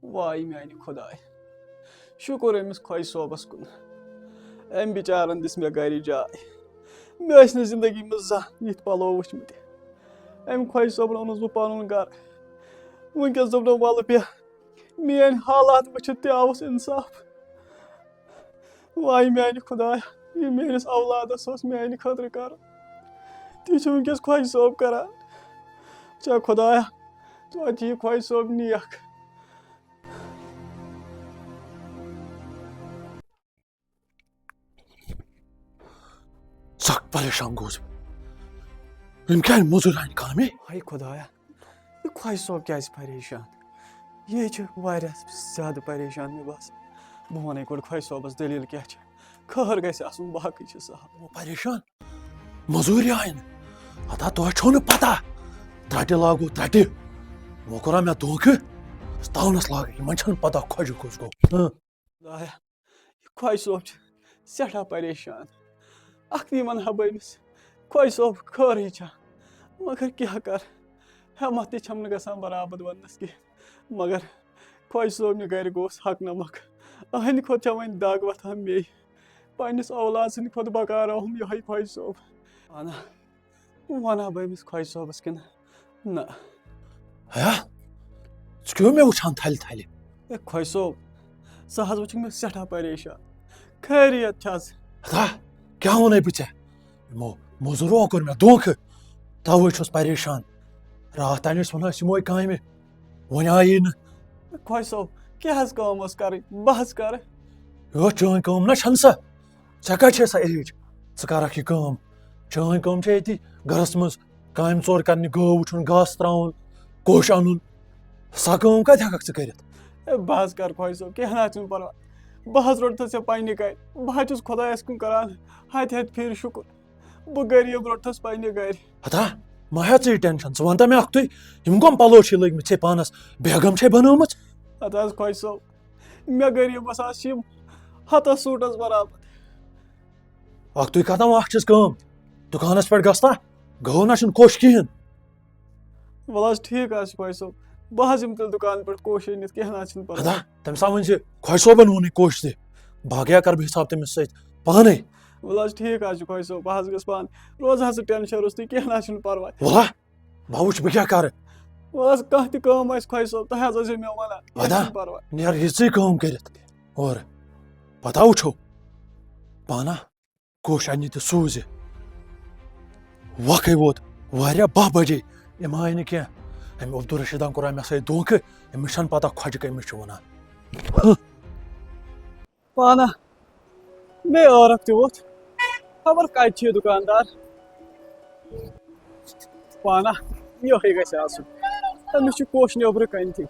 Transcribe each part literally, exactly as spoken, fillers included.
واے میانہِ خۄداے، شُکُر أمِس خۄجہِ صٲبَس کُن، أمۍ بِچارَن دِژ مےٚ گَرِ جاے۔ مےٚ ٲسۍ نہٕ زِندگی منٛز زانٛہہ یِتھۍ پَلو وٕچھمٕتۍ۔ أمۍ خۄجہِ صٲبَن اوٚنُس بہٕ پَنُن گَرٕ۔ وٕنکٮ۪س دوٚپنَم، وَلہٕ بیٚہہ، میٲنۍ حالات وٕچھِتھ تہِ آوُس اِنصاف۔ واے میانہِ خۄدایا، یہِ میٲنِس اولادس اوس میانہِ خٲطرٕ کرُن، تی چھُ وٕنکیٚس خۄجہِ صٲب کران۔ چا خۄدایا، توتہِ یہِ خۄجہِ صٲب نیک۔ سخ پریشان گوس بہٕ۔ أمۍ کیٛازِ موٚزوٗرۍ ہانہِ کامہِ؟ ہاے خۄدایا، یہِ خۄجہِ صٲب کیٛازِ پریشان؟ یہِ ہے چھُ واریاہ زیادٕ پریشان مےٚ باسان۔ بہٕ وَنَے گۄڈٕ خۄجہِ صٲبَس دٔلیٖل کیٛاہ چھِ، خٲر گژھِ آسُن، باقٕے چھِ سہل۔ گوٚو پریشان، موٚزوٗرۍ آیہِ نہٕ۔ ہتا تۄہہِ چھو نہٕ پتہ، ترٛٹہِ لاگو ترٛٹہِ۔ وۄنۍ کوٚرا مےٚ دھوکہٕ؟ تاونس لاگہٕ، یِمن چھنہٕ پتہ خۄجہِ کُس گوٚو۔ ہاں۔ خۄدایا، یہِ خۄجہِ صٲب چھُ سٮ۪ٹھاہ پریشان۔ اکھتُے وَنہٕ ہا بہٕ أمِس، خۄجہِ صٲب خٲرٕے چھا؟ مگر کیٛاہ کَرٕ، ہٮ۪مَتھ تہِ چھَم نہٕ گژھان برابر وَننَس کینٛہہ۔ مگر خۄجہِ صٲبنہِ گَرِ گوس حق نمک، أہٕنٛدِ کھۄتہٕ چھےٚ وۄنۍ دَگ وۄتھان مے۔ پنٛنِس اولاد سٕنٛدِ کھۄتہٕ بکار آوُم یِہوٚے خۄجہِ صٲب۔ اَنا، وَنہٕ ہا بہٕ أمِس خۄجہِ صٲبَس کِنہٕ نہ۔ ہیا، ژٕ کیٛاہ مےٚ وٕچھان تھلہِ تھلہِ؟ اے خۄجہِ صٲب، ژٕ حظ وٕچھُکھ مےٚ سٮ۪ٹھاہ پریشان۔ خیریت چھا ژٕ؟ ہتا، کیٛاہ ووٚنے بہٕ ژےٚ؟ یِمو موٚزوٗرو کوٚر مےٚ دھوکہٕ، تَوَے چھُس پریشان۔ راتھ تام ٲسۍ وَنان أسۍ یِموے کامہِ، وۄنۍ آیی نہٕ۔ خۄجہِ صٲب، کیٛاہ حظ کٲم ٲس کَرٕنۍ؟ بہٕ حظ کَرٕ۔ یو، چٲنۍ کٲم نہ چھَنہٕ سۄ۔ ژےٚ کَتہِ چھےٚ سۄ ایج؟ ژٕ کَرَکھ یہِ کٲم۔ چٲنۍ کٲم چھےٚ ییٚتی گَرَس منٛز کامہِ ژور کَرنہِ، گٲو وٕچھُن، گاسہٕ ترٛاوُن، کوٚش اَنُن۔ سۄ کٲم کَتہِ ہٮ۪کَکھ ژٕ کٔرِتھ؟ اے، بہٕ حظ کَرٕ خۄجہِ صٲب، کینٛہہ نہ حظ چھُنہٕ پَرواے۔ بہٕ حظ روٚٹتھَس ژےٚ پنٛنہِ گَرِ۔ بہٕ حظ چھُس خۄدایَس کُن کَران ہَتہِ ہَتہِ پھِرِ شُکُر۔ بہٕ غریٖب روٚٹتھَس پنٛنہِ گَرِ۔ ہتا، مہ ہےٚ ژٕ یہِ ٹٮ۪نشَن۔ ژٕ وَن تہٕ مےٚ اَکھتُے، یِم کَم پَلو چھِ لٲگۍ مٕتۍ ژےٚ پانَس؟ بیگم چھے بَنٲومٕژ؟ ہَتہٕ حظ خۄجہِ صٲب، مےٚ غریٖبَس آسہٕ یِم ہَتَس سوٗٹَس برابر۔ اَکھتُے کَرتام اَکھ چیٖز کٲم، دُکانَس پٮ۪ٹھ گژھ تہ، گٲو نہ چھُنہٕ کوٚش کِہیٖنۍ۔ وَلہٕ حظ ٹھیٖک حظ چھُ خۄجہِ صٲب، بہٕ حظ یِمہٕ تیٚلہِ دُکان پٮ۪ٹھ کوٚش أنِتھ، کینٛہہ نہ حظ چھُنہٕ پَرواے۔ ہتا، تٔمِس ہا ؤنۍ زِ خۄجہِ صٲبَن ووٚنُے کوٚش دِ، باقٕے ہا کَرٕ بہٕ حِساب تٔمِس سۭتۍ پانَے۔ وَلہٕ حظ ٹھیٖک حظ چھُ خۄجہِ صٲب، بہٕ حظ گژھٕ پانہٕ، روز حظ ژٕ ٹٮ۪نشَن روٚستُے، کینٛہہ نہ حظ چھُنہٕ پَرواے۔ وَلہٕ، بہٕ وٕچھِ بہٕ کیٛاہ کَرٕ۔ وَلہٕ حظ کانٛہہ تہِ کٲم آسہِ خۄجہِ صٲب، تۄہہِ حظ ٲسۍزیو مےٚ وَنان، کینٛہہ وَدا، چھُنہٕ پَرواے۔ نیر یِژٕے کٲم کٔرِتھ۔ اور پَتہ وٕچھو پانہ۔ کوٚش اَنہِ تہٕ سوٗزِ۔ وقے ووت واریاہ، باہ بجے، یِم آیہِ نہٕ کینٛہہ۔ أمۍ عبدالرشیٖدن کوٚر مےٚ سۭتۍ دھوکہٕ، أمِس چھَنہٕ پتہ خۄجہِ کٔمِس چھِ وَنان۔ پانہ مے عٲرق تہِ ووٚتھ، خبر کَتہِ چھُ یہِ دُکاندار۔ پانہ یِہوٚے گژھِ آسُن، أمِس چھُ کوٚش نیٚبرٕ کَنہِ تہِ۔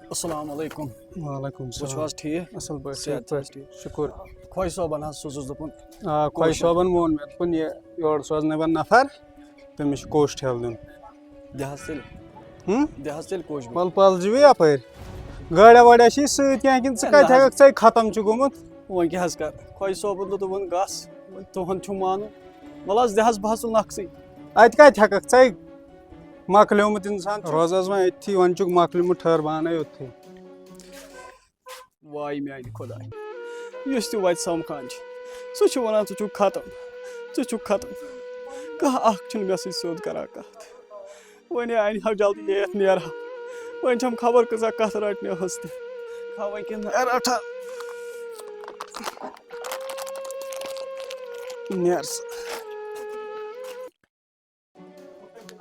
السلام علیکم۔ وعلیکم تُہۍ چھِو السلام۔ حظ ٹھیٖک؟ اَصٕل پٲٹھۍ، صحت ٹھیٖک چھِ حظ پٲٹھۍ؟ ٹھیٖک؟ شُکُر۔ خۄجہِ صٲبَن حظ سوٗزُس دوٚپُن، آ، خۄجہِ کوٚش صٲبَن ووٚن مےٚ، دوٚپُن، یہِ یورٕ سوزنٲوِن نفر، تٔمِس چھُ کوٚش ٹھیلہٕ دیُن۔ دِ حظ تیٚلہِ۔ ہُم؟ دِ حظ تیٚلہِ کوٚش بہٕ۔ وَلہٕ پَلزِوٕے یَپٲرۍ۔ گاڑیٛا واڑیٛا چھِ سۭتۍ کینٛہہ کِنہٕ ژٕ نہ کَتہِ حظ۔ ہٮ۪کَکھ، ژَے ختم چھُ گوٚمُت؟ وۄنۍ کیٛاہ حظ کَرٕ؟ خۄجہِ صٲبَن دوٚپ، دوٚپُن، گژھ، وۄنۍ تُہُنٛد چھُ مانُن۔ وَلہٕ حظ، دِ حظ، بہٕ حظ تُلہٕ نَقشٕے۔ اَتہِ کَتہِ ہٮ۪کَکھ ژَے؟ مۄکلیومُت اِنسان چھُ۔ روز حظ وۄنۍ أتھی، وۄنۍ چھُکھ مۄکلیومُت، ٹھٔہر بہٕ اَنَے اوٚتتھٕے۔ واے میٛانہِ خۄداے، یُس تہِ وَتہِ سَمکھان چھُ، سُہ چھُ وَنان، "ژٕ چھُکھ ختم، ژٕ چھُکھ ختم۔" کانٛہہ اَکھ چھُنہٕ مےٚ سۭتۍ سیوٚد کَران کَتھ۔ وۄنۍ اَنہِ ہا جلدی یَتھ نیرٕ ہا۔ وۄنۍ چھَم خبر کۭژاہ کَتھ رَٹنہِ ٲس تہِ۔ ہا وۄنۍ کِنہٕ نہ رَٹہٕ ہا۔ نیر سا۔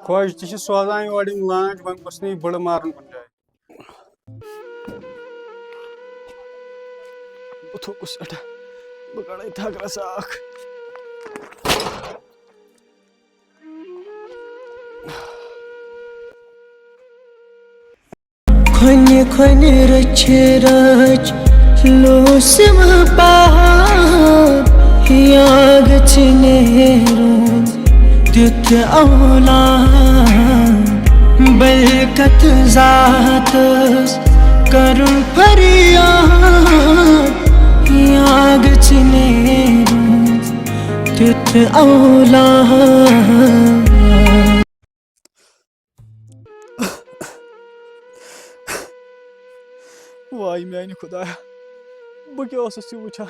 خۄجہِ تہِ چھِ سوزان یورٕ یِم لانٛچ، وۄنۍ گوٚژھ نہٕ یہِ بٕڑٕ مَرُن کُنہِ جایہِ۔ بہٕ تھوٚکُس سٮ۪ٹھاہ، بہٕ کَڑَے تھَکھ رَژھا اَکھ۔ کھۄنہِ کھۄنہِ رٔچھِ رٔچھ لوٗسِم پہاڑ، یا گژھِ نیرُن تیُتھ اولاد۔ بلکت ذاتس کرُن فریاد، یا گژھِ نیرُن تیُتھ اولاد۔ واے میانہِ خۄدایا، بہٕ کیٛاہ اوسُس یہِ وٕچھان؟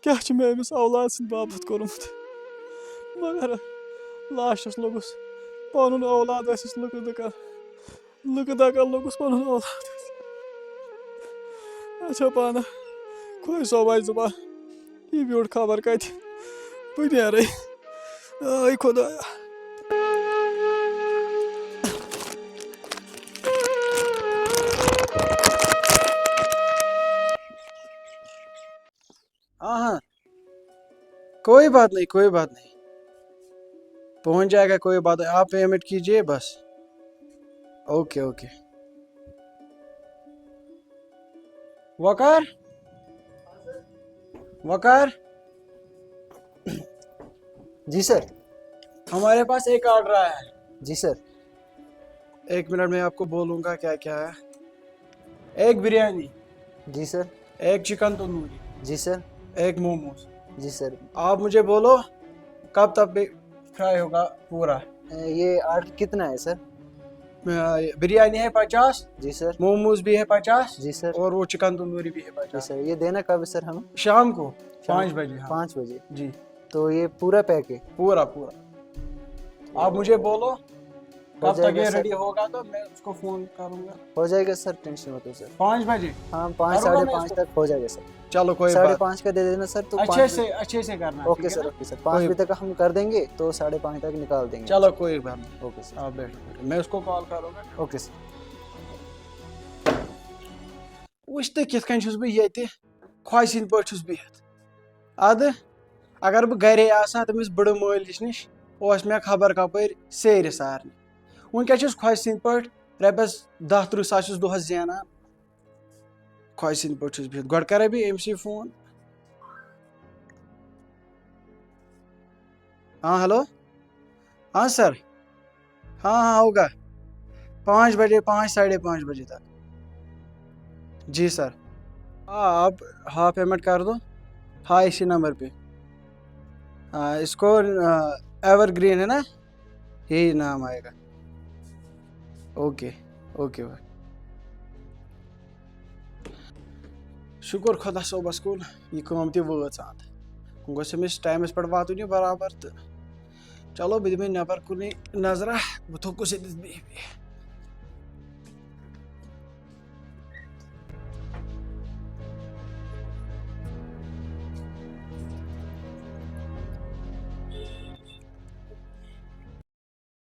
کیٛاہ چھُ مےٚ أمِس اولاد سٕنٛدِ باپتھ کوٚرمُت؟ مگر لاسٹَس لوٚگُس پَنُن اولاد ٲسِس لُکہٕ دَکان، لُکہٕ دَکان لوٚگُس پَنُن اولاد ٲسِس۔ اچھا پانہٕ، خۄش صٲب آسہِ زُبان، یہِ بیوٗٹھ خبر کَتہِ، بہٕ نیرَے۔ آے خۄدایا۔ हाँ हाँ, कोई बात नहीं, कोई बात नहीं, पहुंच जाएगा, कोई बात नहीं, आप पेमेंट कीजिए बस। Okay okay. वकार, वकार। जी सर। हमारे पास एक ऑर्डर आया है। जी सर। एक मिनट, मैं आपको बोलूंगा क्या क्या है। एक बिरयानी, जी सर। एक चिकन तंदूरी, जी सर। एक मोमोज। जी सर। आप मुझे बोलो कब तक फ्राई होगा पूरा। ये ऑर्डर कितना है सर? बिरयानी है पचास, जी सर। मोमोज भी है पचास, जी सर। और वो चिकन तंदूरी भी है पचास। सर, ये देना कब है सर हमें? शाम को शाम पाँच बजे। हाँ। पाँच बजे। जी। तो ये पूरा पैक है? पूरा पूरा। आप मुझे बोलो कब तक ये रेडी होगा तो मैं उसको फोन करूंगा। हो जाएगा सर, टेंशन मत लो सर। पाँच बजे? हाँ, पाँच, साढ़े पाँच तक हो जाएगा सर। चलो कोई बात। साढ़े पाँच का दे देना सर, तो अच्छे से, अच्छे से करना, ओके सर। ओके सर, पाँच बजे तक हम कर देंगे तो साढ़े पाँच तक निकाल देंगे। चलो कोई बात नहीं। Okay sir. आप बैठो, मैं उसको कॉल करूंगा। Okay sir. وٕچھ تہٕ کِتھ کٔنۍ چھُس بہٕ ییٚتہِ خۄش سٕنٛدۍ پٲٹھۍ چھُس بِہِتھ۔ اَدٕ اگر بہٕ گَرے آسہٕ ہا تٔمِس بٕڑٕ مٲلِس نِش، اوس مےٚ خبر کَپٲرۍ سیرِ سارنٕے۔ وٕنکٮ۪س چھُس خۄش سٕنٛدۍ پٲٹھۍ رۄپیَس دَہ تٕرٛہ ساس چھُس دۄہَس زینان۔ خۄش سٕنٛدۍ پٲٹھۍ چھُس بِہِتھ۔ گۄڈٕ کَرے بہٕ أمۍ سٕے فون۔ ہاں ہیلو۔ ہاں سر۔ हाँ हाँ, होगा पाँच बजे, पाँच, साढ़े पाँच बजे तक। जी सर। हाँ, आप, हाँ, पेमेंट कर दो। हाँ, इसी नंबर पे। हाँ, इसको एवरग्रीन है ना, यही नाम आएगा। ओके। ओके भाई। شُکُر خۄدا صٲبَس کُن، یہِ کٲم تہِ وٲژ اَتھ۔ وۄنۍ گوٚژھ أمِس ٹایمَس پٮ۪ٹھ واتُن یہِ برابر تہٕ چلو، بہٕ دِمہٕ نٮ۪بر کُنُے نظرہ، بہٕ تھوٚکُس ییٚتٮ۪تھ بِہِتھ بِہِتھ۔